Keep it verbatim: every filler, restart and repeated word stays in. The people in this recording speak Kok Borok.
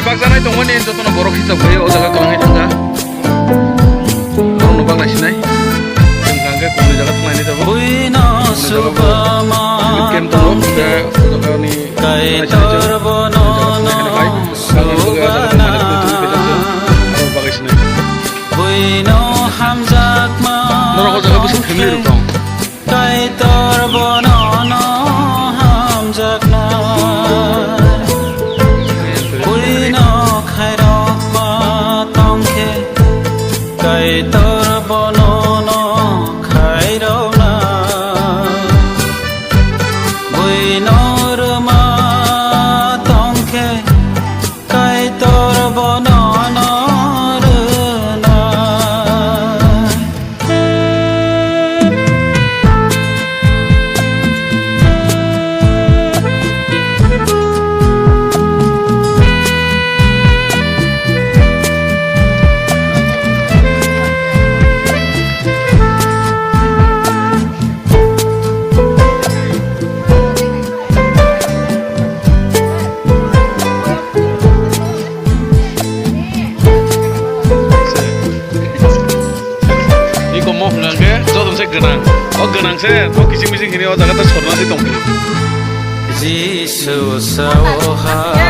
Bakjanai tongmani jotono borok hisab khlai o jaga kwlangwi thangkha. Borokno baklai sinai. Chwng hwnkhe kumni jaga thanglainai tabuk. Kumni jaga bo kem tongo, hwnkhe o jagani Kaitor bono no subana. Aro bagwi sinai. Buino hamjakma. Norok o jaga bising family rok tong. Kaitor bono no hamjakna. Buino khairokma tongkhe. Kaitor bono no khairokna. Buino rwma tongkhe. Kaitor bono no rwna. Iko mo hwnka hwnkhe joto se gwnang. O gwnang se, o kiching miching hini o jaga ta sorna se tong. Jisu sao ha.